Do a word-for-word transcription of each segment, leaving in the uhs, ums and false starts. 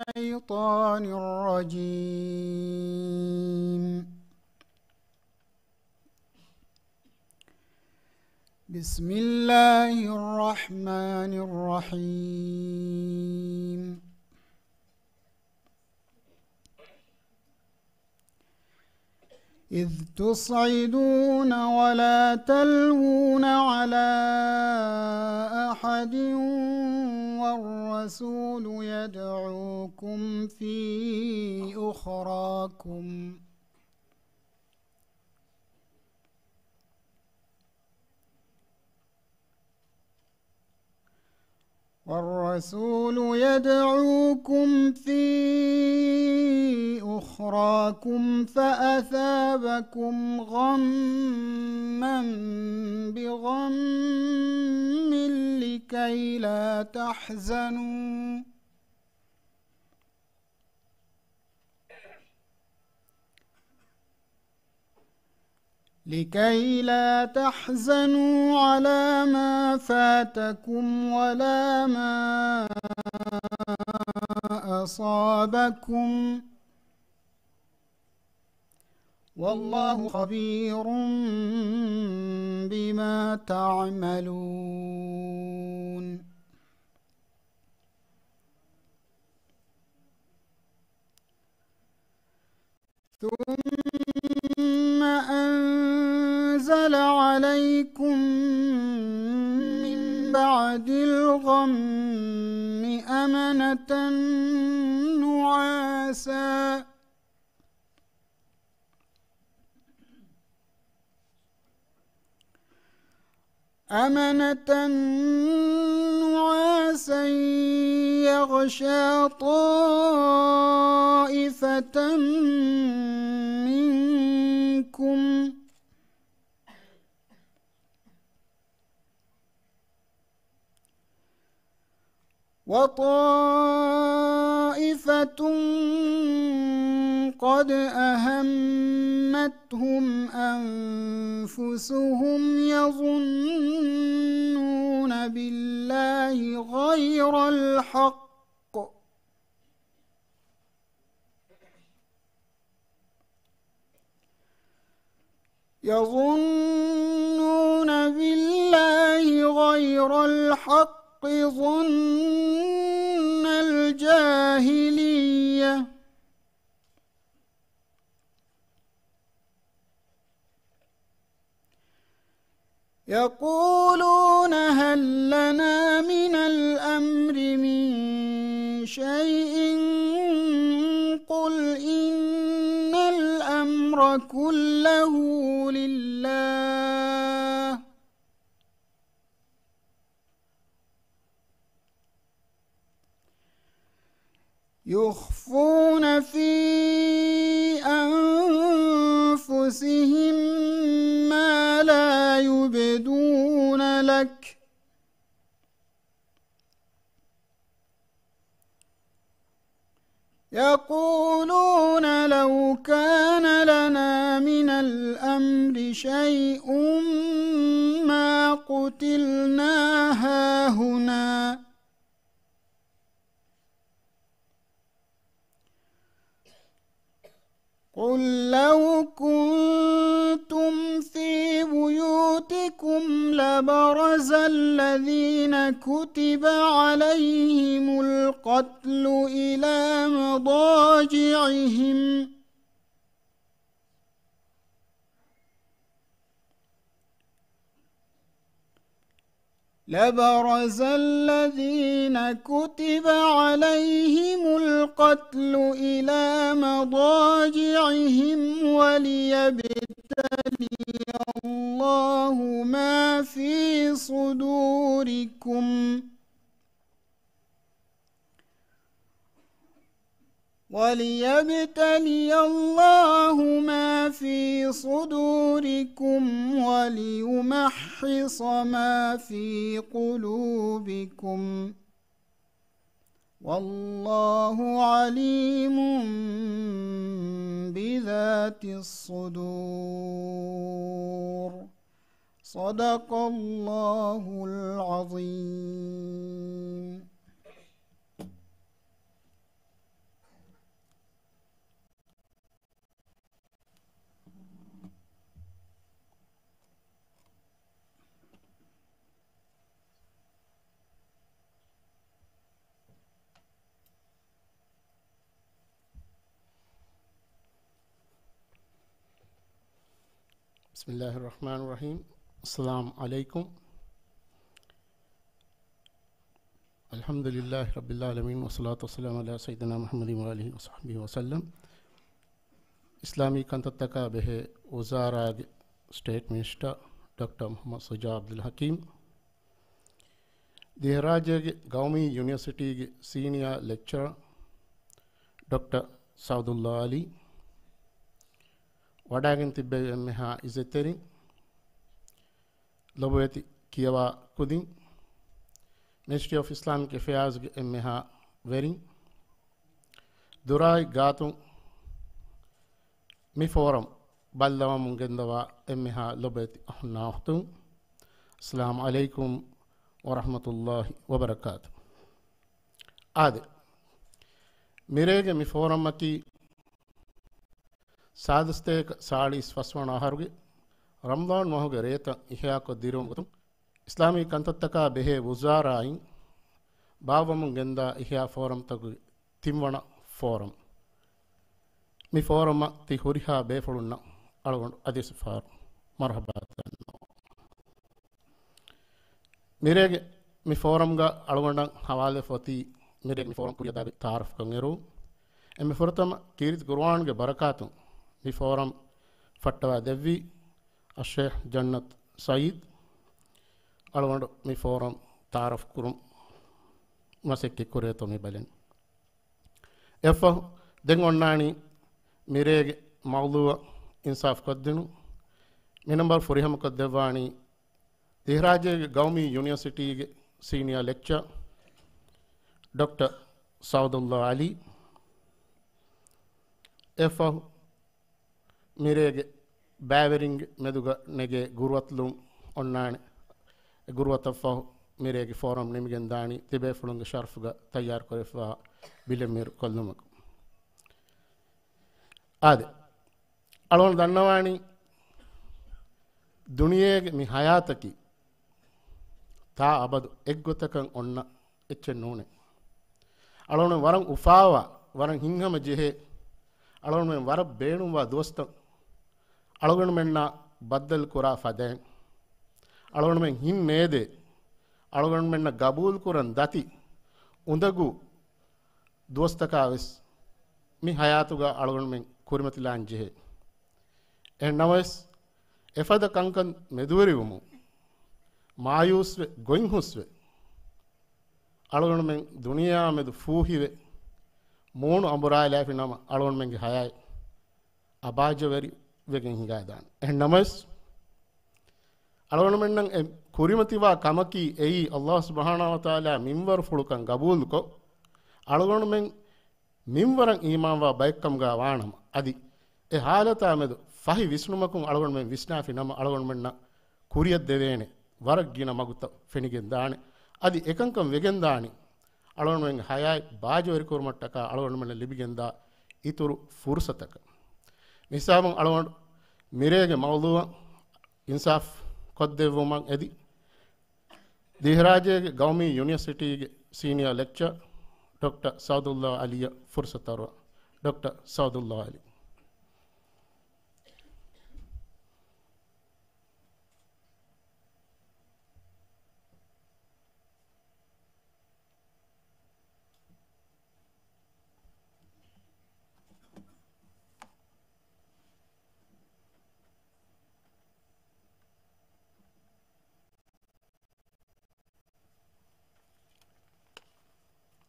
الشيطان الرجيم. بسم الله الرحمن الرحيم. إذ تصعدون ولا تلوون على أحد والرسول يدعوكم في أخراكم والرسول يدعوكم في أخراكم فأثابكم غما بغم لكي لا تحزنوا لكي لا تحزنوا على ما فاتكم ولا ما أصابكم، والله خبير بما تعملون. ثم أنزل عليكم من بعد الغم أمنة نعاسا أمنة نعاسا يغشى طائفة منكم وطائفة قد أهمتهم أنفسهم يظنون بالله غير الحق يظنون بالله غير الحق ظن الجاهلية يقولون هل لنا من الأمر من شيء قل إن الأمر كله لله يخفون في أنفسهم ما لا يبدون لك يقولون لو كان لنا من الأمر شيء ما قتلنا هاهنا قل لو كنتم في بيوتكم لبرز الذين كتب عليهم القتل إلى مضاجعهم لبرز الذين كتب عليهم القتل إلى مضاجعهم وليبتلي الله ما في صدوركم وليبتلي الله ما في صدوركم وليمحص ما في قلوبكم والله عليم بذات الصدور. صدق الله العظيم. بسم الله الرحمن الرحيم. السلام عليكم. الحمد لله رب العالمين، والصلاة والسلام على سيدنا محمد وآله وصحبه وسلم. އިސްލާމީ ކަންތައްތަކާ ބެހޭ ވުޒާރާގެ ސްޓޭޓް މިނިސްޓަރ ޑޮކްޓަރ މުޙައްމަދު ޝުޖާޢު ޢަބްދުލް ޙަކީމް، ދިވެހިރާއްޖޭގެ ގައުމީ ޔުނިވަރސިޓީގެ ސީނިއާ ލެކްޗަރ ޑޮކްޓަރ ސަޢުދުﷲ ޢަލީ، ވަޑައިގެން ތިއްބެވި އެންމެހާ އިއްޒަތްތެރިން، ލޮބުވެތި ކިޔަވާ ކުދިން، މިނިސްޓްރީ އޮފް އިސްލާމިކް އެފެއާޒްގެ އެންމެހާ ވެރިން، ދުރާއި ގާތުން މި ފޯރަމް ބައްލަވަމުން ގެންދަވާ އެންމެހާ ލޮބުވެތި އަޚުންނާ އުޚްތުން، އައްސަލާމު ޢަލައިކުމް ވަރަޙްމަތުﷲ ވަބަރަކާތު. އާދެ، މިރޭގެ މި ފޯރަމަކީ ސާދަ ސަތޭކަ ސާޅީސް ފަސްވަނަ އަހަރުގެ ރަމަޟާން މަހުގެ ރޭތައް އިޙްޔާކޮށް ދިރިއުޅުމުގެ ގޮތުން، އިސްލާމީ ކަންތައްތަކާ ބެހޭ ވުޒާރާއިން ބާއްވަމުން ގެންދާ އިޙްޔާ ފޯރަމްތަކުގެ ތިންވަނަ ފޯރަމް. މި ފޯރަމަށް ތި ހުރިހާ ބޭފުޅުންނަށް އަޅުގަނޑު އަދިވެސް ފާރު މަރުޙަބާ ދަންނަވަން. މިރޭގެ މި ފޯރަމްގަ އަޅުގަނޑަށް ހަވާލުވެފަ އޮތީ މިރޭގެ މި ފޯރަމް ކުރިއަށްދާއިރު ތަޢާރަފްކަން އެރު. އެންމެ ފުރަތަމަ ކީރިތި ޤުރުއާންގެ ބަރަކާތުން މި ފޯރަމް ފައްޓަވާ ދެއްވީ އައްޝޭޚް ޖަންނަތް ސަޢީދު. އަޅުގަނޑު މި ފޯރަމް ތަޢާރަފް ކުރުން މަސައްކަތް ކުރޭތޯ މި ބަލަން. އެއަށްފަހު ދެން އޮންނާނީ މިރޭގެ މައުޟޫޢަށް އިންސާފް ކޮށްދިނުން. މި ނަންބަރު ފުރިހަމަކޮށްދެއްވާނީ ދިވެހިރާއްޖޭގެ ގައުމީ ޔުނިވަރސިޓީގެ ސީނިއާ ލެކްޗަރ ޑޮކްޓަރ ސަޢުދުﷲ ޢަލީ. އެއަށްފަހު މިރޭގެ ބައިވެރިންގެ މެދުގަ ނެގޭ ގުރުއަތުލުން އޮންނާނެ. އެ ގުރުއަތަށްފަހު މިރޭގެ ފޯރަމް ނިމިގެންދާނީ ތިބޭފުޅުންގެ ޝަރަފުގަ ތައްޔާރުކުރެވިފައިވާ ބިލެއް މީރު ކޮށްލުމަކު. އާދެ، އަޅުގަނޑު ދަންނަވާނީ ދުނިޔޭގެ މި ހަޔާތަކީ ތާ އަބަދު އެއްގޮތަކަށް އޮންނަ އެއްޗެއް ނޫނޭ. އަޅުގަނޑު ވަރަށް އުފާވާ، ވަރަށް ހިތްހަމަ ޖެހޭ، އަޅުގަނޑުމެން ވަރަށް ބޭނުންވާ ދުވަސްތައް އަޅުގަނޑުމެންނާ ބައްދަލު ކުރާ ފަދައިން، އަޅުގަނޑުމެން ހިތް ނޭދޭ، އަޅުގަނޑުމެންނަށް ގަބޫލު ކުރަން ދަތި އުނދަގޫ ދުވަސްތަކާ ވެސް މި ހަޔާތުގަ އަޅުގަނޑުމެން ކުރިމަތިލާން ޖެހޭ. އެހެން ނަމަވެސް، އެފަދަ ކަންކަން މެދުވެރިވުމުން މާޔޫސްވެ، ގޮތްހުސްވެ، އަޅުގަނޑުމެން ދުނިޔެއާ މެދު ފޫހިވެ، މޫނު އަނބުރާލާފި ނަމަ، އަޅުގަނޑުމެންގެ ހަޔާތް އަބާޒަވެރިވެގެން ހިނގާދާނެ. އެހެން ނަމަވެސް، އަޅުގަނޑުމެންނަށް އެ ކުރިމަތިވާ ކަމަކީ އެއީ، ﷲ ސުބްޙާނަހޫ ވަތަޢާލާ މިންވަރުފުޅުކަން ގަބޫލުކޮށް، އަޅުގަނޑުމެން މިންވަރަށް އީމާންވާ ބައެއްކަމުގަ ވާނަމަ، އަދި އެ ހާލަތާ މެދު ފަހި ވިސްނުމަކުން އަޅުގަނޑުމެން ވިސްނާފި ނަމަ، އަޅުގަނޑުމެންނަށް ކުރިއަށް ދެވޭނެ ވަރަށް ގިނަ މަގުތައް ފެނިގެން ދާނެ. އަދި އެކަންކަން ވެގެން ދާނީ، އަޅުގަނޑުމެންގެ ހަޔާތް ބާޒަވެރިކުރުމަށްޓަކާ އަޅުގަނޑުމެންނަށް ލިބިގެންދާ އިތުރު ފުރުސަތަކަށް. މިހިސާބުން އަޅުގަނޑު މިރޭގެ މައުޟޫޢަށް އިންސާފް ކޮށްދެއްވުމަށް އެދި، ދިވެހިރާއްޖޭގެ ގައުމީ ޔުނިވަރސިޓީގެ ސީނިއާ ލެކްޗަރ ޑޮކްޓަރ ސަޢުދުﷲ ޢަލީއަށް ފުރުސަތު އަރުވާ. ޑޮކްޓަރ ސަޢުދުﷲ ޢަލީ.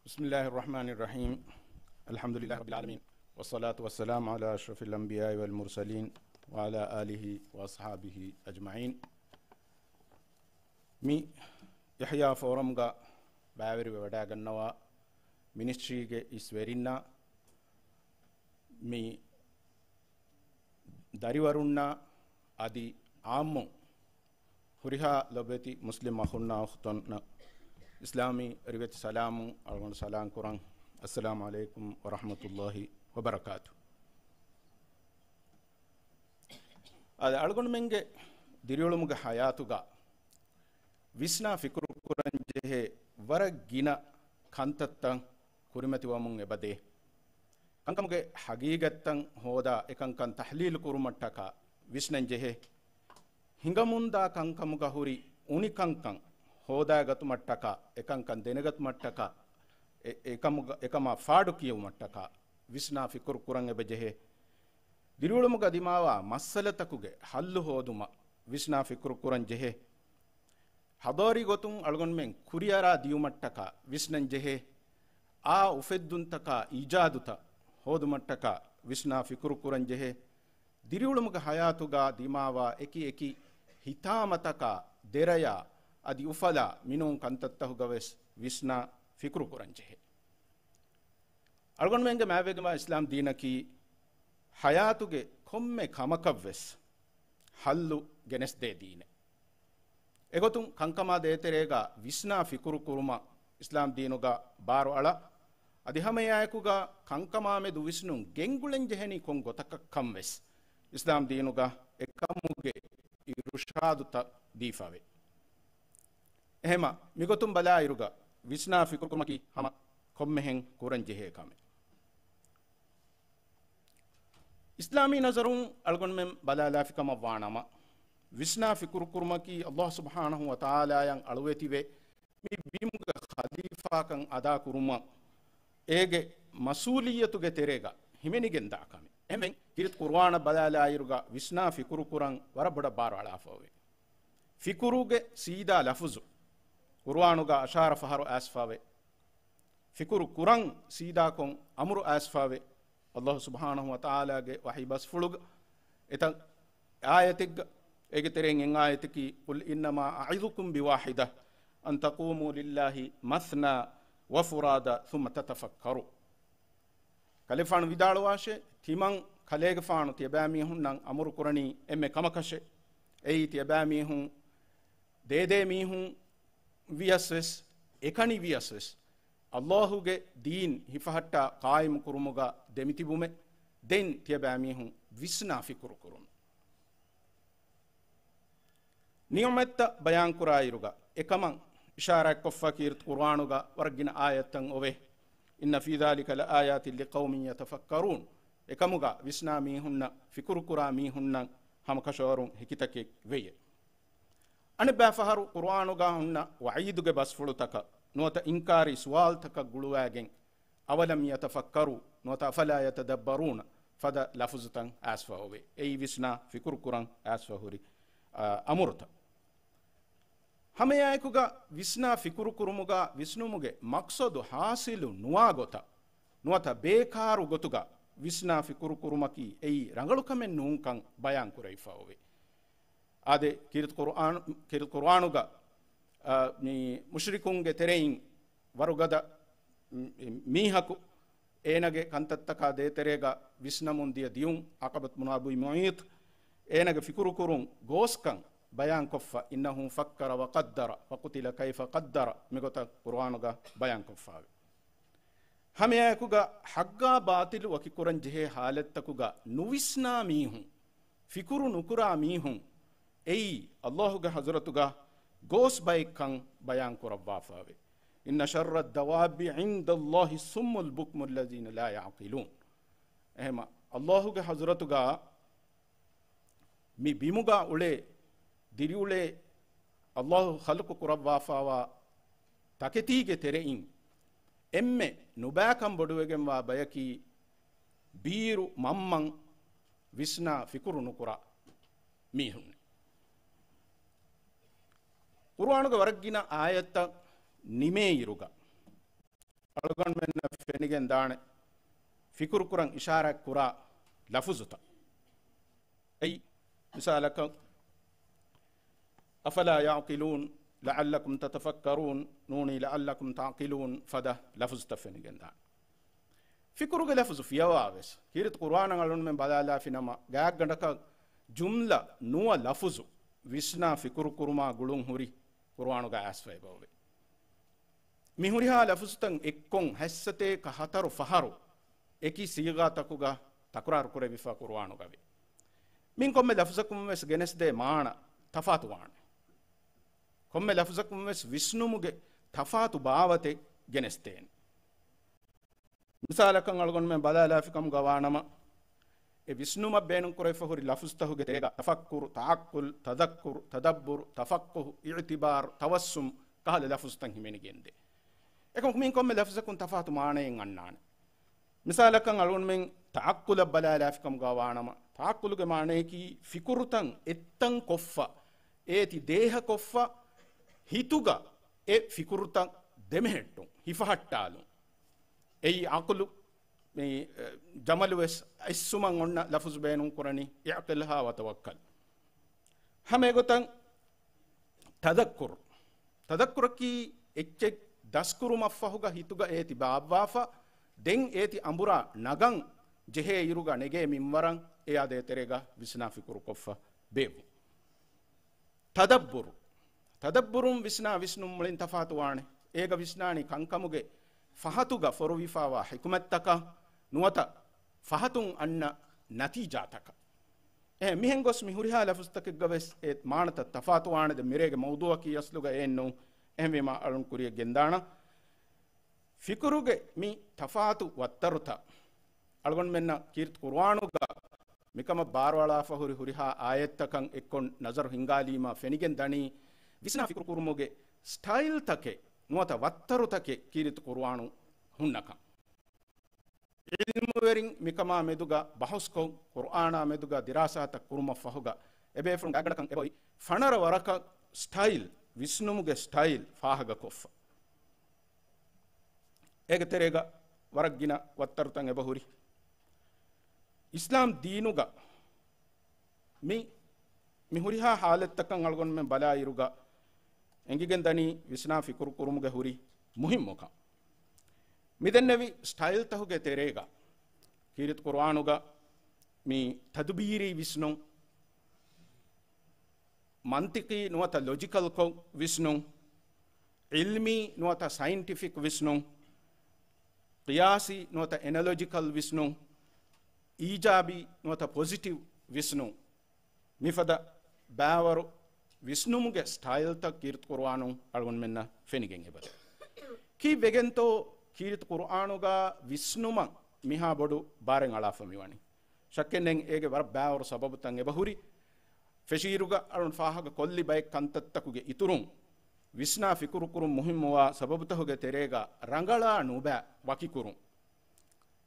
بسم الله الرحمن الرحيم. الحمد لله رب العالمين، والصلاة والسلام على أشرف الأنبياء والمرسلين، وعلى آله وأصحابه أجمعين. މި އިޙްޔާ ފޯރަމްގަ ބައިވެރިވެ ވަޑައިގަންނަވާ މިނިސްޓްރީގެ އިސް ވެރިންނާ، މި ދަރިވަރުންނާ އަދި އާއްމު ހުރިހާ ލޮބުވެތި މުސްލިމް އަޚުންނާ އުޚްތުންނަށް އިސްލާމީ ރިވެތި ސަލާމުން އަޅުގަނޑު ސަލާމް ކުރަން. އައްސަލާމު ޢަލައިކުމް ވަރަޙްމަތުﷲ ވަބަރަކާތު. އަދި އަޅުގަނޑުމެންގެ ދިރިއުޅުމުގެ ޙަޔާތުގަ ވިސްނާ ފިކުރު ކުރަން ޖެހޭ ވަރަށް ގިނަ ކަންތައްތައް ކުރިމަތިވަމުން އެބަދޭ. ކަންކަމުގެ ޙަގީގަތްތައް ހޯދާ އެކަންކަން ތަޙްލީލު ކުރުމަށްޓަކާ ވިސްނަން ޖެހޭ. ހިނގަމުންދާ ކަންކަމުގަ ހުރި އުނިކަންކަން ހޯދާގަތުމަށްޓަކާ، އެކަންކަން ދެނެގަތުމަށްޓަކާ، އެ-، އެކަމުގަ-، އެކަމާ ފާޑު ކިޔެވުމަށްޓަކާ ވިސްނާ ފިކުރު ކުރަން އެބަ ޖެހޭ. ދިރިއުޅުމުގަ ދިމާވާ މައްސަލަތަކުގެ ޙައްލު ހޯދުމަށް ވިސްނާ ފިކުރު ކުރަން ޖެހޭ. ޙަޟާރީ ގޮތުން އަޅުގަނޑުމެން ކުރިއަރާ ދިޔުމަށްޓަކާ ވިސްނަން ޖެހޭ. އާ އުފެއްދުންތަކާ އީޖާދުތައް ހޯދުމަށްޓަކާ ވިސްނާ ފިކުރު ކުރަން ޖެހޭ. ދިރިއުޅުމުގެ ޙަޔާތުގަ ދިމާވާ އެކި އެކި ހިތާމަތަކާ ދެރަޔާ އަދި އުފަލާ މިނޫން ކަންތައްތަކުގަވެސް ވިސްނާ ފިކުރު ކުރަން ޖެހޭ. އަޅުގަނޑުމެންގެ މާތްވެގެންވާ އިސްލާމް ދީނަކީ ޙަޔާތުގެ ކޮންމެ ކަމަކަށްވެސް ޙައްލު ގެނެސްދޭ ދީނެއް. އެގޮތުން ކަންކަމާ ދޭތެރޭގަ ވިސްނާ ފިކުރު ކުރުމަށް އިސްލާމް ދީނުގަ ބާރު އަޅާ، އަދި ހަމައެއާއެކުގަ ކަންކަމާމެދު ވިސްނުން ގެންގުޅެން ޖެހެނީ ކޮން ގޮތަކަށްކަން ވެސް އިސްލާމް ދީނުގަ އެކަމުގެ އިރުޝާދުތައް ދީފަވޭ. އެހެމަ މިގޮތުން ބަލާއިރުގަ ވިސްނާ ފިކުރު ކުރުމަކީ ހަމަ ކޮންމެހެން ކުރަން ޖެހޭ ކަމެއް. އިސްލާމީ ނަޒަރުން އަޅުގަނޑުމެން ބަލާލާފި ކަމަށް ވާނަމަ، ވިސްނާ ފިކުރު ކުރުމަކީ އައްލާހު ސުބްޙާނަހު ވަތަޢާލާއަށް އަޅުވެތިވެ، މި ބިމުގެ ޚަލީފާކަން އަދާ ކުރުމަށް އޭގެ މަސްއޫލިއްޔަތުގެ ތެރޭގަ ހިމެނިގެންދާ ކަމެއް. އެހެންވެ، ކީރިތި ޤުރުއާނަށް ބަލާލާއިރުގަ ވިސްނާ ފިކުރު ކުރަން ވަރަށް ބޮޑަށް ބާރު އަޅާފައިވޭ. ފިކުރުގެ ސީދާ ލަފުޒު ޤުރުއާނުގަ އަށާރަ ފަހަރު އައިސްފައިވޭ. ފިކުރު ކުރަން ސީދާކޮށް އަމުރު އައިސްފައިވޭ. އައްލާހު ސުބްޙާނަހު ވަތަޢާލާގެ ވަޙީ ބަސްފުޅުގަ އެތައް އާޔަތެއްގަ، އޭގެ ތެރެއިން އެއް އާޔަތަކީ، قُلْ إِنَّمَا أَعِظُكُمْ بِوَاحِدَةٍ أَنْ تَقُومُوا لِلَّهِ مَثْنَىٰ وَفُرَادَىٰ ثُمَّ تَتَفَكَّرُوا. ކަލޭގެފާނު ވިދާޅުވާށޭ، ތިމަން ކަލޭގެފާނު ތިޔަބައިމީހުންނަށް އަމުރު ކުރަނީ އެންމެ ކަމަކަށޭ. އެއީ ތިޔަބައިމީހުން ދޭދޭ މީހުން ވިޔަސްވެސް، އެކަނި ވިޔަސްވެސް، އައްލާހުގެ ދީން ހިފަހައްޓާ ޤާއިމު ކުރުމުގަ ދެމިތިބުމެއް. ދެން ތިޔަބައިމީހުން ވިސްނާ ފިކުރު ކުރުން. ނިޢުމަތްތައް ބަޔާންކުރާއިރުގަ އެކަމަށް އިޝާރާތްކޮށްފަ ކީރިތި ޤުރުއާނުގަ ވަރަށް ގިނަ އާޔަތްތައް އޮވޭ. إِنَّ فِي ذَٰلِكَ لَآيَاتٍ لِقَوْمٍ يَتَفَكَّرُونَ. އެކަމުގަ ވިސްނާ މީހުންނަށް، ފިކުރުކުރާ މީހުންނަށް ހަމަކަށަވަރުން ހެކިތަކެއް ވެޔޭ. އަނެއްބައި ފަހަރު ޤުރުއާނުގަ ހުންނަ ވަޢީދުގެ ބަސްފުޅުތަކަށް ނުވަތަ އިންކާރީ ސުވާލުތަކަށް ގުޅުވާގެން، أَوَلَمْ يَتَفَكَّرُوا ނުވަތަ أَفَلَا يَتَدَبَّرُونَ ފަދަ ލަފުޒުތައް އައިސްފައިވޭ. އެއީ ވިސްނާ ފިކުރު ކުރަން އައިސްފަ ހުރި، އަ، އަމުރުތައް. ހަމައެއާއެކުގަ ވިސްނާ ފިކުރު ކުރުމުގަ ވިސްނުމުގެ މަޤްޞަދު ޙާޞިލު ނުވާ ގޮތަށް ނުވަތަ ބޭކާރު ގޮތުގަ ވިސްނާ ފިކުރު ކުރުމަކީ އެއީ ރަނގަޅު ކަމެއް ނޫންކަން ބަޔާން ކުރެވިފައިވޭ. އާދެ، ކީރިތި ޤުރުއާނު، ކީރިތި ޤުރުއާނުގަ، އާ، މި މުޝްރިކުންގެ ތެރެއިން ވަރުގަދަ މީހަކު އޭނަގެ ކަންތައްތަކާ ދޭތެރޭގަ ވިސްނަމުން ދިޔަ ދިޔުން، ޢަޤަބަތު ބުނު އަބީ މުޢައްޠި، އޭނަގެ ފިކުރުކުރުން ގޯސްކަން ބަޔާންކޮށްފަ، إِنَّهُ فَكَّرَ وَقَدَّرَ فَقُتِلَ كَيْفَ قَدَّرَ މިގޮތަށް ޤުރުއާނުގަ ބަޔާންކޮށްފައެވެ. ހަމައެއާއެކުގަ ޙައްޤާ ބާޠިލު ވަކިކުރަން ޖެހޭ ޙާލަތްތަކުގަ ނުވިސްނާ މީހުން، ފިކުރު ނުކުރާ މީހުން އެއީ އައްލާހުގެ ޙަޟްރަތުގަ ގޯސް ބައެއްކަން ބަޔާން ކުރައްވާފައެވެ. إِنَّ شَرَّ الدَّوَابِّ عِندَ اللَّهِ الصُّمُّ الْبُكْمُ الَّذِينَ لَا يَعْقِلُونَ. އެހެމަ އައްލާހުގެ ޙަޟްރަތުގަ މި ބިމުގަ އުޅޭ، ދިރިއުޅޭ، އައްލާހު ޚަލްޤު ކުރައްވާފައިވާ ތަކެތީގެ ތެރެއިން އެންމެ ނުބައިކަން ބޮޑުވެގެންވާ ބަޔަކީ ބީރު މަންމަން ވިސްނާ ފިކުރު ނުކުރާ މީހުންނެއް. ޤުރުއާނުގެ ވަރަށް ގިނަ އާޔަތްތައް ނިމޭއިރުގަ އަޅުގަނޑުމެންނަށް ފެނިގެން ދާނެ ފިކުރު ކުރަން އިޝާރާތް ކުރާ ލަފުޒުތައް. އެއީ، މިސާލަކަށް، أَفَلَا يَعْقِلُونَ، لَعَلَّكُمْ تَتَفَكَّرُونَ، ނޫނީ، لَعَلَّكُمْ تَعْقِلُونَ ފަދަ ލަފުޒުތައް ފެނިގެން ދާނެ. ފިކުރުގެ ލަފުޒު ފިޔަވާ ވެސް، ކީރިތި ޤުރުއާނަށް އަޅުގަނޑުމެން ބަލާލާފިނަމަ، ގާތްގަނޑަކަށް ޖުމްލަ ނުވަ ލަފުޒު ވިސްނާ ފިކުރު ކުރުމާ ގުޅުން ހުރި ޤުރުއާނުގަ އައިސްފަ އެބައޮވޭ. މި ހުރިހާ ލަފުޒުތައް އެއްކޮށް ހަތްސަތޭކަ ހަތަރު ފަހަރު އެކި ސީޣާތަކުގަ ތަކުރާރު ކުރެވިފަ ޤުރުއާނުގަވޭ. މިން ކޮންމެ ލަފުޒަކުން ވެސް ގެނެސްދޭ މާނަ ތަފާތު ވާނެ. ކޮންމެ ލަފުޒަކުން ވެސް ވިސްނުމުގެ ތަފާތު ބާވަތެއް ގެނެސްދޭނެ. މިސާލަކަށް އަޅުގަނޑުމެން ބަލާލާފިކަމުގަ ވާނަމަ، އެ ވިސްނުމަށް ބޭނުންކުރެވިފަ ހުރި ލަފުޒުތަކުގެ ތެރޭގަ ތަފައްކުރު، ތަޢައްޤުލް، ތަޛައްކުރު، ތަދައްބުރު، ތަފައްޤުހު، އިޢުތިބާރު، ތަވައްސުމް ކަހަލަ ލަފުޒުތައް ހިމެނިގެންދޭ. އެކަމަކު މިން ކޮންމެ ލަފުޒަކުން ތަފާތު މާނައެއް އަންނާނެ. މިސާލަކަށް އަޅުގަނޑުމެން ތަޢައްޤުލަށް ބަލާލާފިކަމުގަ ވާނަމަ، ތަޢައްޤުލުގެ މާނަޔަކީ ފިކުރުތައް އެއްތަން ކޮށްފަ، އޭތި ދޭހަކޮށްފަ، ހިތުގަ އެ ފިކުރުތައް ދެމެހެއްޓުން، ހިފަހައްޓާލުން. އެއީ ޢަޤުލު، މި، އެ، ޖަމަލު ވެސް އައިއްސުމަށް އޮންނަ ލަފުޒު ބޭނުން ކުރަނީ، اعقلها وتوكل. ހަމަ އެގޮތަށް ތަޛައްކުރު. ތަޛައްކުރަކީ އެއްޗެއް ދަސްކުރުމަށްފަހުގަ ހިތުގަ އޭތި ބާއްވާފަ، ދެން އޭތި އަނބުރާ ނަގަން ޖެހޭ އިރުގަ ނެގޭ މިންވަރަށް އެއާ ދޭތެރޭގަ ވިސްނާ ފިކުރުކޮށްފަ ބޭއްވުން. ތަދައްބުރު. ތަދައްބުރުން ވިސްނާ ވިސްނުން މުޅިން ތަފާތުވާނެ. އޭގަ ވިސްނާނީ ކަންކަމުގެ ފަހަތުގަ ފޮރުވިފާވާ ޙިކުމަތްތަކަށް ނުވަތަ ފަހަތުން އަންނަ ނަތީޖާތަކަށް. އެހެން މިހެން ގޮސް މި ހުރިހާ ލަފުޒުތަކެއްގަ ވެސް އެ މާނަތައް ތަފާތުވާނެ. ދެން މިރޭގެ މައުޟޫޢަކީ އަސްލުގަ އެއެއްނޫން. އެހެންވީމާ އަޅުން ކުރިޔަށް ގެންދާނަން. ފިކުރުގެ މި ތަފާތު ވައްތަރުތައް އަޅުގަނޑުމެންނަށް ކީރިތި ޤުރުއާނުގަ މިކަމަށް ބާރުއަޅާފަ ހުރި ހުރިހާ އާޔަތްތަކަށް އެއްކޮށް ނަޒަރު ހިންގާލީމަ ފެނިގެން ދަނީ، ވިސްނާ ފިކުރު ކުރުމުގެ ސްޓައިލްތަކެއް ނުވަތަ ވައްތަރުތަކެއް ކީރިތި ޤުރުއާނު ހުންނަކަން. ޢިލްމުވެރިން މިކަމާ މެދުގަ ބަހުސްކޮށް، ޤުރުއާނާ މެދުގަ ދިރާސާތައް ކުރުމަށްފަހުގަ، އެބޭފުޅުން ގާތްގަނޑަކަށް އެބައޮތް ފަނަރަ ވަރަކަށް ސްޓައިލް، ވިސްނުމުގެ ސްޓައިލް ފާހަގަކޮށްފަ. އޭގެ ތެރޭގަ ވަރަށް ގިނަ ވައްތަރުތައް އެބަހުރި. އިސްލާމް ދީނުގަ މި، މި ހުރިހާ ހާލަތްތަކަށް އަޅުގަނޑުމެން ބަލާއިރުގަ އެނގިގެން ދަނީ ވިސްނާ ފިކުރު ކުރުމުގެ ހުރި މުހިއްމުކަން. މިދެންނެވި ސްޓައިލްތަކުގެ ތެރޭގަ ކީރިތި ޤުރުއާނުގަ މި ތަދުބީރީ ވިސްނުން، މަންޠިޤީ ނުވަތަ ލޮޖިކަލްކޮށް ވިސްނުން، ޢިލްމީ ނުވަތަ ސައިންޓިފިކް ވިސްނުން، ޤިޔާސީ ނުވަތަ އެނަލޮޖިކަލް ވިސްނުން، އީޖާބީ ނުވަތަ ޕޮޒިޓިވް ވިސްނުން، މިފަދަ ބައިވަރު ވިސްނުމުގެ ސްޓައިލްތައް ކީރިތި ޤުރުއާނުން އަޅުގަނޑުމެންނަށް ފެނިގެން އެބަދޭ. ކީއްވެގެންތޯ ކީރިތި ޤުރުއާނުގަ ވިސްނުމަށް މިހާ ބޮޑު ބާރެއް އަޅާފަ މިވަނީ؟ ޝައްކެއް ނެތް އޭގެ ވަރަށް ބައިވަރު ސަބަބުތައް އެބަހުރި. ފެށިއިރުގަ އަޅުން ފާހަގަ ކޮށްލި ބައެއް ކަންތައްތަކުގެ އިތުރުން، ވިސްނާ ފިކުރުކުރުން މުހިއްމުވާ ސަބަބުތަކުގެ ތެރޭގަ ރަނގަޅާ ނުބައި ވަކިކުރުން،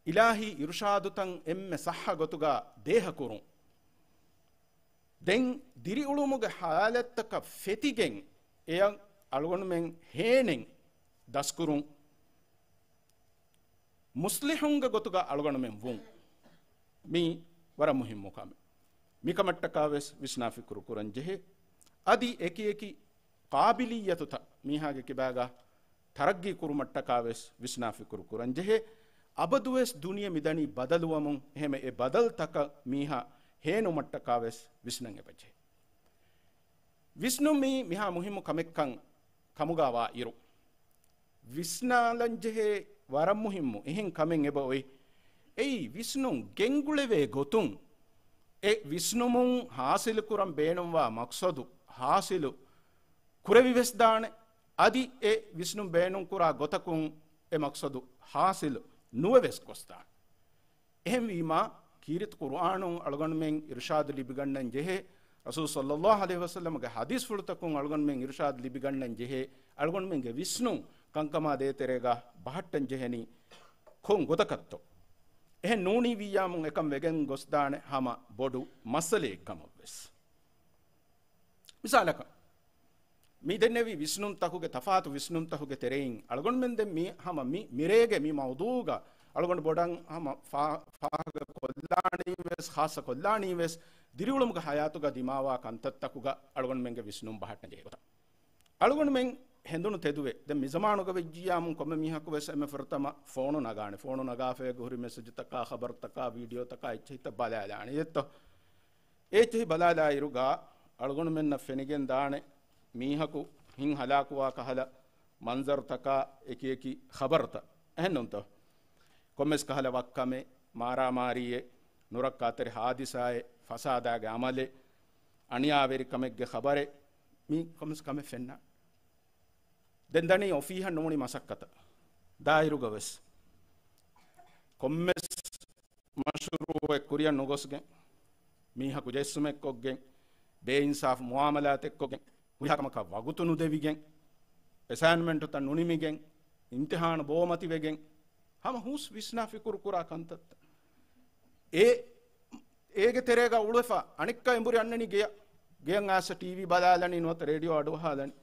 އިލާހީ އިރުޝާދުތައް އެންމެ ޞައްޙަ ގޮތުގަ ދޭހަކުރުން، ދެން ދިރިއުޅުމުގެ ހާލަތްތަކަށް ފެތިގެން އެޔަށް އަޅުގަނޑުމެން ހޭނެއް ދަސްކުރުން، މުޞްލިޙުންގެ ގޮތުގަ އަޅުގަނޑުމެން ވުން، މީ ވަރަށް މުހިއްމު ކަމެއް. މިކަމަށްޓަކާ ވެސް ވިސްނާ ފިކުރު ކުރަން ޖެހޭ. އަދި އެކި އެކި ޤާބިލިއްޔަތުތައް މީހާގެ ކިބާގަ ތަރައްގީ ކުރުމަށްޓަކާ ވެސް ވިސްނާ ފިކުރު ކުރަން ޖެހޭ. އަބަދުވެސް ދުނިޔެ މިދަނީ ބަދަލުވަމުން، އެހެންވެ އެ ބަދަލުތަކަށް މީހާ ހޭނުމަށްޓަކާ ވެސް ވިސްނަން އެބަޖެހޭ. ވިސްނުމީ މިހާ މުހިއްމު ކަމެއްކަން ކަމުގަ ވާ އިރު، ވިސްނާލަންޖެހޭ ވަރަށް މުހިއްމު އެހެން ކަމެއް އެބަ އޮތް. އެއީ ވިސްނުން ގެންގުޅެވޭ ގޮތުން، އެ ވިސްނުމުން ހާސިލުކުރަން ބޭނުންވާ މަޤްޞަދު ހާސިލު ކުރެވިވެސް ދާނެ. އަދި އެ ވިސްނުން ބޭނުންކުރާ ގޮތަކުން އެ މަޤްޞަދު ހާސިލު ނުވެވެސް ގޮސްދާނެ. އެހެންވީމާ، ކީރިތި ޤުރުއާނުން އަޅުގަނޑުމެން އިރުޝާދު ލިބިގަންނަން ޖެހޭ، ރަސޫލު ޞައްލައްލާހު ޢަލައިހި ވަސައްލަމަގެ ޙަދީޘްފުޅުތަކުން އަޅުގަނޑުމެން އިރުޝާދު ލިބިގަންނަން ޖެހޭ، އަޅުގަނޑުމެންގެ ވިސްނުން ކަންކަމާ ދޭތެރޭގަ ބަހައްޓަން ޖެހެނީ ކޮން ގޮތަކަށްތޯ؟ އެހެން ނޫނީ ވިއްޔާމުން އެކަން ވެގެން ގޮސްދާނެ ހަމަ ބޮޑު މައްސަލައެއް ކަމަށްވެސް. މިސާލަކަށް، މި ދެންނެވި ވިސްނުންތަކުގެ، ތަފާތު ވިސްނުންތަކުގެ ތެރެއިން އަޅުގަނޑުމެން ދެން މި ހަމަ މި މިރޭގެ މި މައުޟޫގަ އަޅުގަނޑު ބޮޑަށް ހަމަ ފާ-، ފާހަގަ ކޮށްލާނީވެސް، ޚާއްޞަ ކޮށްލާނީވެސް، ދިރިއުޅުމުގެ ޙަޔާތުގަ ދިމާވާ ކަންތައްތަކުގަ އަޅުގަނޑުމެންގެ ވިސްނުން ބަހައްޓަން ޖެހޭ ގޮތަށް. އަޅުގަނޑުމެން ހެނދުނު ތެދުވެ، ދެން މިޒަމާނުގަ ވެއްޖިއްޔާމުން ކޮންމެ މީހަކު ވެސް އެންމެ ފުރަތަމަ ފޯނު ނަގާނެ. ފޯނު ނަގާފައި ހުރި މެސެޖުތަކާ، ޚަބަރުތަކާ، ވީޑިއޯތަކާ އެއްޗެހިތައް ބަލާލާނެ އެއްތޯ؟ އެއްޗެހި ބަލާލާއިރުގަ އަޅުގަނޑުމެންނަށް ފެނިގެން ދާނެ މީހަކު ހިތް ހަލާކުވާ ކަހަލަ މަންޒަރުތަކާ އެކި އެކި ޚަބަރުތައް. އެހެންނޫންތޯ؟ ކޮންމެސް ކަހަލަ ވައްކަމެއް، މާރާމާރީއެއް، ނުރައްކާތެރި ހާދިސާއެއް، ފަސާދާގެ އަމަލެއް، އަނިޔާވެރިކަމެއްގެ ޚަބަރެއް، މި ކޮންމެސް ކަމެއް ފެންނާނެ. ދެން ދަނީ އޮފީހަށް ނޫނީ މަސައްކަތަށް. ދާއިރުގަ ވެސް ކޮންމެސް މަޝްރޫއެއް ކުރިއަށް ނުގޮސްގެން، މީހަކު ޖެއްސުމެއްކޮށްގެން، ބޭއިންސާފު މުއާމަލާތެއްކޮށްގެން، ހުރިހާ ކަމަކަށް ވަގުތު ނުދެވިގެން، އެސައިންމަންޓުތައް ނުނިމިގެން، އިމްތިހާނު ބޯމަތިވެގެން، ހަމަ ހުސް ވިސްނާ ފިކުރު ކުރާ ކަންތައްތައް. އެ، އޭގެ ތެރޭގަ އުޅެފަ އަނެއްކާ އެނބުރި އަންނަނީ ގެޔަށް، ގެޔަށް އައިސް ޓީވީ ބަލާލަނީ ނުވަތަ ރޭޑިއޯ އަޑުއަހާލަނީ.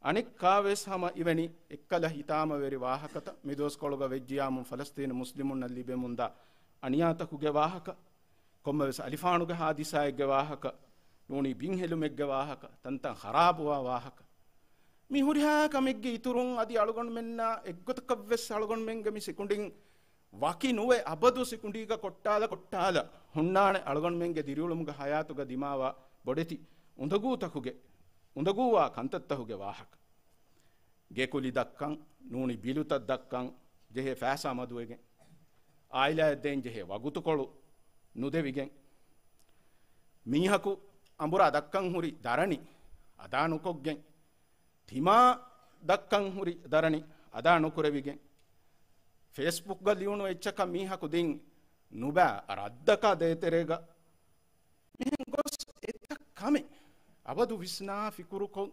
އަނެއްކާވެސް ހަމަ އިވެނި އެއްކަލަ ހިތާމަވެރި ވާހަކަތައް މިދުވަސްކޮޅުގަ ވެއްޖިޔާމު ފަލަސްތީނު މުސްލިމުންނަށް ލިބެމުންދާ އަނިޔާތަކުގެ ވާހަކަ، ކޮންމެވެސް އަލިފާނުގެ ހާދިސާއެއްގެ ވާހަކަ، ނޫނީ ބިންހެލުމެއްގެ ވާހަކަ، ތަންތަން ޚަރާބުވާ ވާހަކަ. މި ހުރިހާ ކަމެއްގެ އިތުރުން އަދި އަޅުގަނޑުމެންނާ އެއްގޮތަކަށްވެސް އަޅުގަނޑުމެންގެ މި ސިކުނޑިން ވަކި ނުވެ، އަބަދު ސިކުނޑީގަ ކޮއްޓާލަ ކޮއްޓާލަ ހުންނާނެ އަޅުގަނޑުމެންގެ ދިރިއުޅުމުގެ ހަޔާތުގަ ދިމާވާ ބޮޑެތި އުނދަގޫތަކުގެ، އުނދަގޫވާ ކަންތައްތަކުގެ ވާހަކަ. ގެކުލި ދައްކަން، ނޫނީ ބިލުތައް ދައްކަން ޖެހޭ ފައިސާ މަދުވެގެން، އާއިލާއަށް ދޭން ޖެހޭ ވަގުތުކޮޅު ނުދެވިގެން، މީހަކު އަނބުރާ ދައްކަން ހުރި ދަރަނި އަދާ ނުކޮށްގެން، ތިމާ ދައްކަން ހުރި ދަރަނި އަދާ ނުކުރެވިގެން، ފޭސްބުކްގަ ލިޔުނު އެއްޗަކަށް މީހަކު ދިން ނުބައި ރައްދަކާ ދޭތެރޭގަ، މިހެން ގޮސް އެތައް ކަމެއް އަބަދު ވިސްނާ ފިކުރުކޮށް،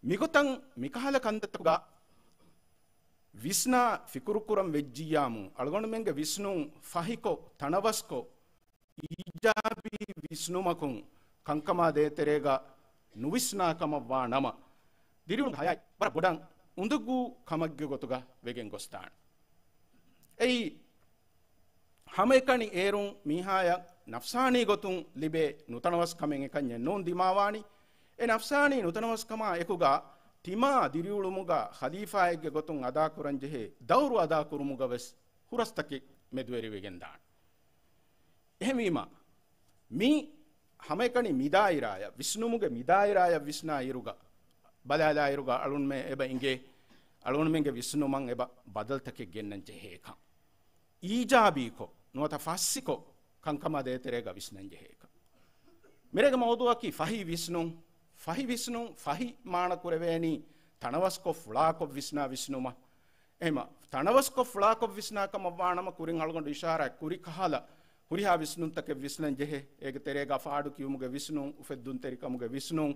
މިގޮތަށް މިކަހަލަ ކަންތައްތަކުގަ ވިސްނާ ފިކުރުކުރަން ވެއްޖިއްޔާމު، އަޅުގަނޑުމެންގެ ވިސްނުން ފަހިކޮށް، ތަނަވަސްކޮށް، އީޖާބީ ވިސްނުމަކުން ކަންކަމާ ދޭތެރޭގަ ނުވިސްނާ ކަމަށް ވާ ނަމަ، ދިރިއުޅުމުގެ ހަޔާތް ވަރަށް ބޮޑަށް އުނދަގޫ ކަމެއްގެ ގޮތުގަ ވެގެން ގޮސްދާނެ. އެއީ، ހަމައެކަނި އޭރުން މީހާޔަށް ނަފްސާނީ ގޮތުން ލިބޭ ނުތަނަވަސްކަމެއް އެކަންޏެއް ނޫން ދިމާވާނީ. އެ ނަފްސާނީ ނުތަނަވަސްކަމާ އެކުގަ ތިމާ ދިރިއުޅުމުގަ ޚަލީފާއެއްގެ ގޮތުން އަދާކުރަންޖެހޭ ދައުރު އަދާކުރުމުގަ ވެސް ހުރަސްތަކެއް މެދުވެރިވެގެންދާނެ. އެހެންވީމަ، މި ހަމައެކަނި މިދާއިރާޔަށް، ވިސްނުމުގެ މިދާއިރާޔަށް ވިސްނާ އިރުގަ، ބަލާލާ އިރުގަ އަޅުންމެ އެބަ އިނގޭ، އަޅުންމެންގެ ވިސްނުމަށް އެބަ ބަދަލުތަކެއް ގެންނަން ޖެހޭކަން. އީޖާބީކޮށް، ނުވަތަ ފައްސިކޮށް، ކަންކަމާ ދޭތެރޭގަ ވިސްނަން ޖެހޭކަން. މިރޭގެ މައުޟޫއަކީ ފަހި ވިސްނުން. ފަހި ވިސްނުން، ފަހި މާނަ ކުރެވޭނީ ތަނަވަސްކޮށް ފުޅާކޮށް ވިސްނާ ވިސްނުމަށް. އެހެމަ، ތަނަވަސްކޮށް ފުޅާކޮށް ވިސްނާ ކަމަށް ވާނަމަ ކުރިން އަޅުގަނޑު އިޝާރާތް ކުރި ކަހަލަ ހުރިހާ ވިސްނުންތަކެއް ވިސްނަން ޖެހޭ. އޭގެ ތެރޭގަ ފާޑު ކިޔުމުގެ ވިސްނުން، އުފެއްދުންތެރިކަމުގެ ވިސްނުން،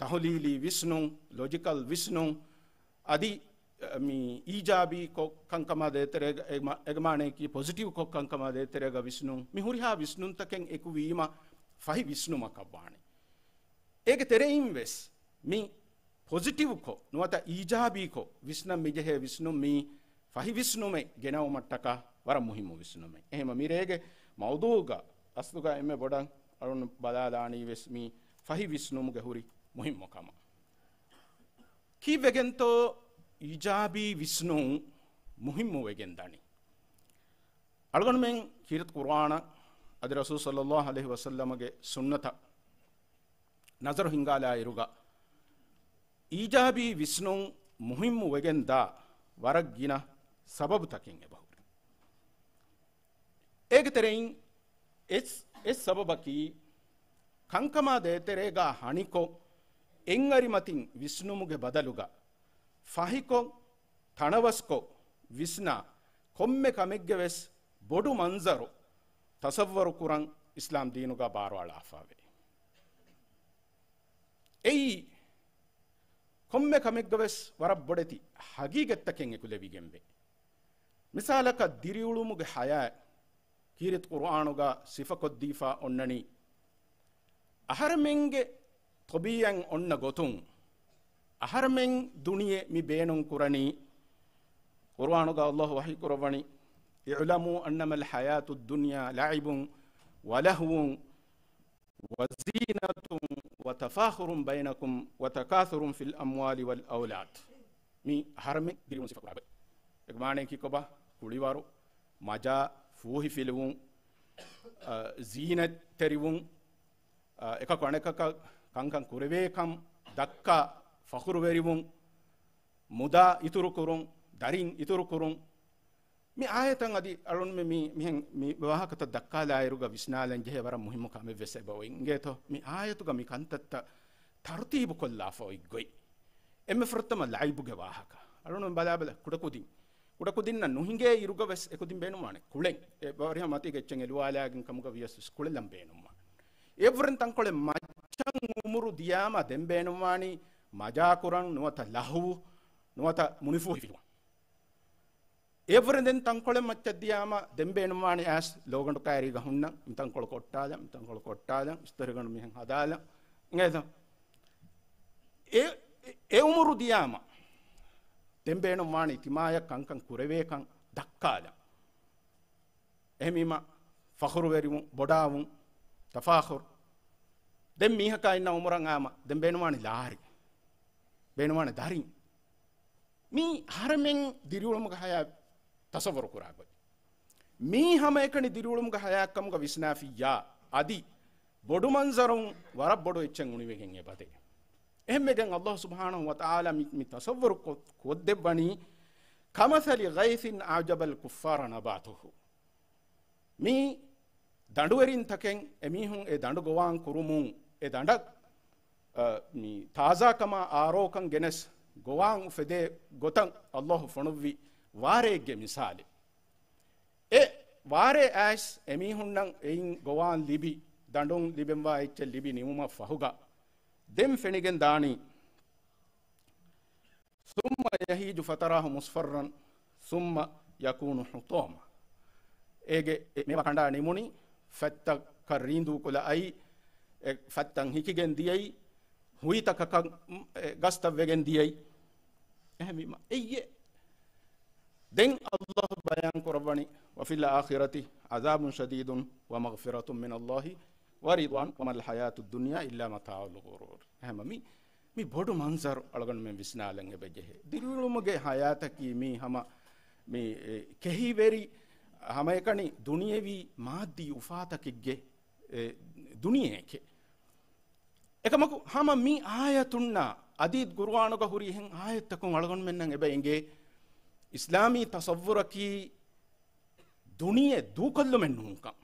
ތަހުލީލީ ވިސްނުން، ލޮޖިކަލް ވިސްނުން، އަދި، މި އީޖާބީކޮށް ކަންކަމާ ދޭތެރޭގަ، އެގްމާ-، އެގްމާނައަކީ ޕޮޒިޓިވްކޮށް ކަންކަމާ ދޭތެރޭގަ ވިސްނުން. މި ހުރިހާ ވިސްނުންތަކެއް އެކުވީމަ ފަހި ވިސްނުމަކަށް ވާނެ. އޭގެ ތެރެއިން ވެސް މި ޕޮޒިޓިވްކޮށް ނުވަތަ އީޖާބީކޮށް ވިސްނަން މިޖެހޭ ވިސްނުން މީ ފަހި ވިސްނުމެއް ގެނައުމަށްޓަކާ ވަރަށް މުހިއްމު ވިސްނުމެއް. އެހެމަ މިރޭގެ މައުޟޫގަ އަސްލުގަ އެންމެ ބޮޑަށް އަޅުން ބަލާލާނީ ވެސް މީ ފަހި ވިސްނުމުގެ ހުރި މުހިއްމު ކަމަށް. ކީއްވެގެންތޯ އީޖާބީ ވިސްނުން މުހިއްމު ވެގެން ދަނީ؟ އަޅުގަނޑުމެން ކީރިތި ޤުރްއާނަށް އަދި ރަސޫލު ޞައްލައްލާހު ޢަލައިހި ވަސައްލަމަގެ ސުންނަތަށް ނަޒަރު ހިންގާލާ އިރުގަ، އީޖާބީ ވިސްނުން މުހިއްމު ވެގެން ދާ ވަރަށް ގިނަ ސަބަބުތަކެއް އެބަހުރި. އޭގެ ތެރެއިން އެއް، އެއް ސަބަބަކީ، ކަންކަމާ ދޭތެރޭގަ ހަނިކޮށް، އެއްއަރިމަތިން ވިސްނުމުގެ ބަދަލުގަ، ފަހިކޮށް، ތަނަވަސްކޮށް ވިސްނާ، ކޮންމެ ކަމެއްގެ ވެސް ބޮޑު މަންޒަރު ތަޞައްވަރު ކުރަން އިސްލާމް ދީނުގަ ބާރުއަޅާފަވޭ. އެއީ، ކޮންމެ ކަމެއްގަ ވެސް ވަރަށް ބޮޑެތި ހަގީގަތްތަކެއް އެކުލެވިގެންވޭ. މިސާލަކަށް ދިރިއުޅުމުގެ ޙަޔާތް ކީރިތި ޤުރުއާނުގަ ސިފަކޮށްދީފަ އޮންނަނީ، އަހަރެމެންގެ ޠަބީޢަތް އޮންނަ ގޮތުން، އަހަރެމެން ދުނިޔެ މި ބޭނުން ކުރަނީ، ޤުރުއާނުގަ ﷲ ވަޙީ ކުރައްވަނީ، "اعلموا أنما الحياة الدنيا لعب ولهو وزينة وتفاخر بينكم وتكاثر في الأموال والأولاد." މި އަހަރެމެން ދިރިއުޅުން ސިފަކުރާ ގޮތް. އޭގެ މާނައަކީ ކޮބާ؟ ކުޅިވަރު، މަޖާ، ފޫހިފިލުވުން، އަ، ޒީނަތްތެރިވުން، އަ، އެކަކު އަނެކަކަށް ކަންކަން ކުރެވޭކަން ދައްކާ، ފަޚުރުވެރިވުން، މުދާ އިތުރުކުރުން، ދަރިން އިތުރުކުރުން، މި އާޔަތަށް އަދި އަޅުންމެ މި، މިހެން މި ވާހަކަތައް ދައްކާލާއިރުގަ ވިސްނާލަން ޖެހޭ ވަރަށް މުހިއްމު ކަމެއް ވެސް އެބަ އޮތް. އިނގޭތޯ، މި އާޔަތުގަ މި ކަންތައްތައް ތަރުތީބު ކޮށްލާފަ އޮތް ގޮތް. އެންމެ ފުރަތަމަ ލައިބުގެ ވާހަކަ. އަޅުން ބަލާބަލަ ކުޑަކުދިން. ކުޑަކުދިންނަށް ނުހިނގޭ އިރުގަ ވެސް އެކުދިން ބޭނުންވާނެ ކުޅެން. އެ ބަވަރިހަ މަތީގެ އެއްޗެއް އެލުވާލާގެން ކަމުގަ ވިޔަސް ވެސް ކުޅެލަން ބޭނުންވާނެ. އެއްވުރެން ތަންކޮޅެއް މައްޗަށް އުމުރު ދިޔާމަ ދެން ބޭނުންވާނީ މަޖާކުރަން ނުވަތަ ލަހުވު ނުވަތަ މުނިފޫހިފިލުވަން. އެވުރެ ދެން ތަންކޮޅެއް މައްޗަށް ދިޔާމަ ދެން ބޭނުންވާނީ އައިސް ލޯގަނޑު ކައިރީގަ ހުންނަން، މި ތަންކޮޅު ކޮއްޓާލަން، މި ތަންކޮޅު ކޮއްޓާލަން، އިސްތަށިގަނޑު މިހެން ހަދާލަން. އިނގޭތަ؟ އެ، އެ އުމުރު ދިޔާމަ ދެން ބޭނުންވާނީ ތިމާޔަށް ކަންކަން ކުރެވޭކަން ދައްކާލަން. އެހެންވީމަ ފަޚުރުވެރިވުން، ބޮޑާވުން، ތަފާޚުރު. ދެން މީހަކާ އިންނަ އުމުރަށް އާމަ ދެން ބޭނުންވާނީ ލާރި. ބޭނުންވާނެ ދަރިން. މީ އަހަރެމެން ދިރިއުޅުމުގެ ހަޔާތް ތަޞައްވަރު ކުރާ ގޮތް. މީ ހަމައެކަނި ދިރިއުޅުމުގެ ހަޔާތްކަމުގަ ވިސްނާފިއްޔާ، އަދި ބޮޑު މަންޒަރުން ވަރަށް ބޮޑު އެއްޗެއް އުނިވެގެން އެބަދޭ. އެހެންވެގެން އައްލާހު ސުބްޙާނަހު ވަތަޢާލާ މި، މި ތަޞައްވަރު ކޮ، ކޮށްދެއްވަނީ، كمثل غيث أعجب الكفار نباته. މީ ދަނޑުވެރިންތަކެއް، އެމީހުން އެ ދަނޑު ގޮވާން ކުރުމުން އެ ދަނޑަށް، އަ، މި ތާޒާކަމާ އާރޯކަން ގެނެސް ގޮވާން އުފެދޭ ގޮތަށް އައްލާހު ފޮނުއްވި ވާރޭގެ މިސާލެއް. އެ ވާރޭ އައިސް އެމީހުންނަށް އެއިން ގޮވާން ލިބި، ދަނޑުން ލިބެންވާ އެއްޗެއް ލިބި ނިމުމަށް ފަހުގަ ދެން ފެނިގެން ދާނީ، ثم يهيج فتراه مصفرا ثم يكون حطاما. އޭގެ އެ މޭވާ ކަނޑާ ނިމުނީ، ފަތްތަކަށް ރީނދޫ ކުލަ އައި، އެ ފަތްތަން ހިކިގެން ދިޔައީ، ހުއިތަކަކަށް، އެ، ގަސްތައް ވެގެން ދިޔައީ. އެހެންވީމަ އެއްޔެ. ދެން އައްލާހު ބަޔާން ކުރައްވަނީ، وفي الآخرة عذاب شديد ومغفرة من الله ورضوان وما الحياة الدنيا إلا متاع الغرور. އެހެންވީމަ މި މި ބޮޑު މަންޒަރު އަޅުގަނޑުމެން ވިސްނާލަން އެބަޖެހޭ. ދިރިއުޅުމުގެ ހަޔާތަކީ މީ ހަމަ، މި، އެ، ކެހިވެރި ހަމައެކަނި ދުނިޔެވީ މާއްދީ އުފާތަކެއްގެ، އެ، ދުނިޔެއެކޭ. އެކަމަކު ހަމަ މި އާޔަތުންނާ އަދި ޤުރުއާނުގަ ހުރި އެހެން އާޔަތްތަކުން އަޅުގަނޑުމެންނަށް އެބަ އެނގޭ، އިސްލާމީ ތަޞައްވުރަކީ ދުނިޔެ ދޫކޮށްލުމެއް ނޫންކަން.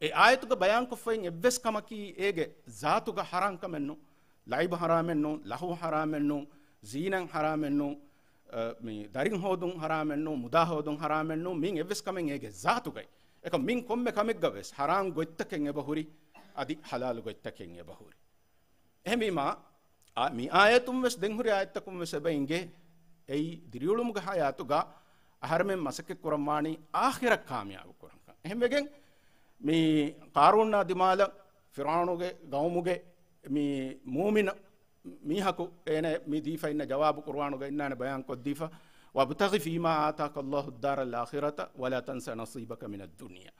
އެ އާޔަތުގަ ބަޔާންކޮށްފައި އެއްވެސް ކަމަކީ އޭގެ ޒާތުގަ ޙަރާންކަމެއް ނޫން، ލައިބު ޙަރާމެއް ނޫން، ލަހުވު ޙަރާމެއް ނޫން، ޒީނަތް ޙަރާމެއް ނޫން، އަ، މި ދަރިން ހޯދުން ޙަރާމެއް ނޫން، މުދާ ހޯދުން ޙަރާމެއް ނޫން، މިއިން އެއްވެސް ކަމެއް އޭގެ ޒާތުގައި. އެކަމް މިން ކޮންމެ ކަމެއްގަ ވެސް ޙަރާން ގޮތްތަކެއް އެބަ ހުރި، އަދި ޙަލާލު ގޮތްތަކެއް އެބަ ހުރި. އެހެންވީމާ، އާ، މި އާޔަތުން ވެސް ދެން ހުރި އާޔަތްތަކުން ވެސް އެބަ އިނގޭ، އެއީ ދިރިއުޅުމުގެ ޙަޔާތުގަ އަހަރެމެން މަސައްކަތް ކުރަންވާނީ އާޚިރަތް ކާމިޔާބު ކުރަންކަން. އެހެންވެގެން މި ޤާރޫނާ ދިމާލަށް ފިރްޢައުނުގެ ގައުމުގެ މި މޫމިނު މީހަކު އޭނަ މި ދީފަ އިންނަ ޖަވާބު ޤުރުއާނުގަ އިންނާނެ ބަޔާން ކޮށްދީފަ، وَابْتَغِ فِيمَا آتَاكَ اللَّهُ الدَّارَ الْآخِرَةَ وَلَا تَنْسَ نَصِيبَكَ مِنَ الدُّنْيَا.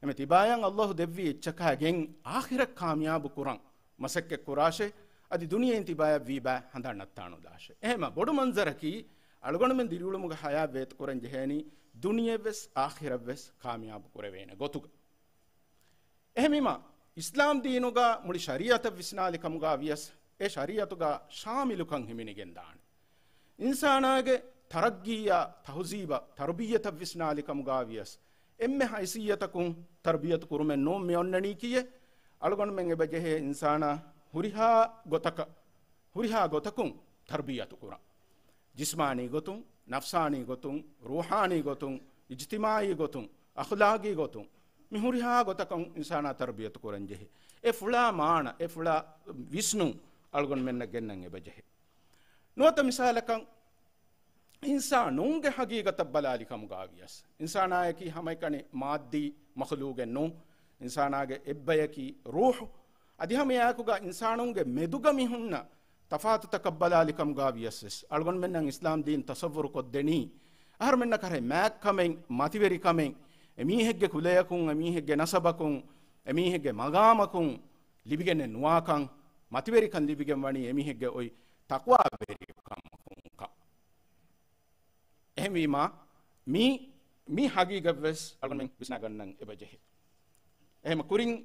އެމެ ތިބާޔަން އައްލާހު ދެއްވި އެއްޗަކާގެން އާޚިރަތް ކާމިޔާބު ކުރަން މަސައްކަތް ކުރާށޭ، އަދި ދުނިޔެއިން ތިބާޔަށް ވީބާ ހަނދާން ނައްތާނުލާށޭ. އެހެމަ ބޮޑު މަންޒަރަކީ، އަޅުގަނޑުމެން ދިރިއުޅުމުގެ ހަޔާތް ވޭތުކުރަން ޖެހޭނީ، ދުނިޔެވެސް އާޚިރަތްވެސް ކާމިޔާބު ކުރެވޭނެ ގޮތުގަ. އެހެންވީމާ، އިސްލާމް ދީނުގަ މުޅި ޝަރީޢަތަށް ވިސްނާލި ކަމުގަ ވިޔަސް، އެ ޝަރީޢަތުގަ ޝާމިލުކަން ހިމެނިގެން ދާނެ. އިންސާނާގެ ތަރައްގީއާ، ތަހުޒީބަށް، ތަރުބިއްޔަތަށް ވިސްނާލި ކަމުގަ ވިޔަސް، އެންމެ ހައިސިއްޔަތަކުން ތަރުބިއްޔަތު ކުރުމެއް ނޫން މި އޮންނަނީކީއެއް. އަޅުގަނޑުމެން އެބަ ޖެހޭ އިންސާނާ ހުރިހާ ގޮތަކަށް، ހުރިހާ ގޮތަކުން ތަރުބިއްޔަތު ކުރަން. ޖިސްމާނީ ގޮތުން، ނަފްސާނީ ގޮތުން، ރޫޙާނީ ގޮތުން، އިޖްތިމާޢީ ގޮތުން، އަޚްލާޤީ ގޮތުން، މި ހުރިހާ ގޮތަކުން އިންސާނާ ތަރުބިއްޔަތު ކުރަން ޖެހޭ. އެ ފުޅާ މާނަ، އެ ފުޅާ ވިސްނުން އަޅުގަނޑުމެންނަށް ގެންނަން އެބަ ޖެހޭ. ނުވަތަ މިސާލަކަށް، އިންސާނުންގެ ހަގީގަތަށް ބަލާލި ކަމުގަ ވިޔަސް، އިންސާނާޔަކީ ހަމައެކަނި މާއްދީ މަޚުލޫގެއް ނޫން. އިންސާނާގެ އެއްބަޔަކީ ރޫޙު. އަދި ހަމައެއާއެކުގަ އިންސާނުންގެ މެދުގަ މި ހުންނަ ތަފާތުތަކަށް ބަލާލި ކަމުގަ ވިޔަސް ވެސް، އަޅުގަނޑުމެންނަށް އިސްލާމް ދީން ތަޞައްވުރު ކޮށްދެނީ، އަހަރުމެންނަށް ކަހަލަ މާތްކަމެއް، މަތިވެރިކަމެއް، އެމީހެއްގެ ކުލަޔަކުން، އެމީހެއްގެ ނަސަބަކުން، އެމީހެއްގެ މަގާމަކުން ލިބިގެނެއް ނުވާކަން، މަތިވެރިކަން ލިބިގެން ވަނީ އެމީހެއްގެ އޮތް ތަޤްވާވެރިކަމަކުން ކަން. އެހެންވީމާ، މި، މި ހަގީގަތް ވެސް އަޅުގަނޑުމެން ވިސްނާގަންނަން އެބަ ޖެހޭ. އެހެމަ ކުރިން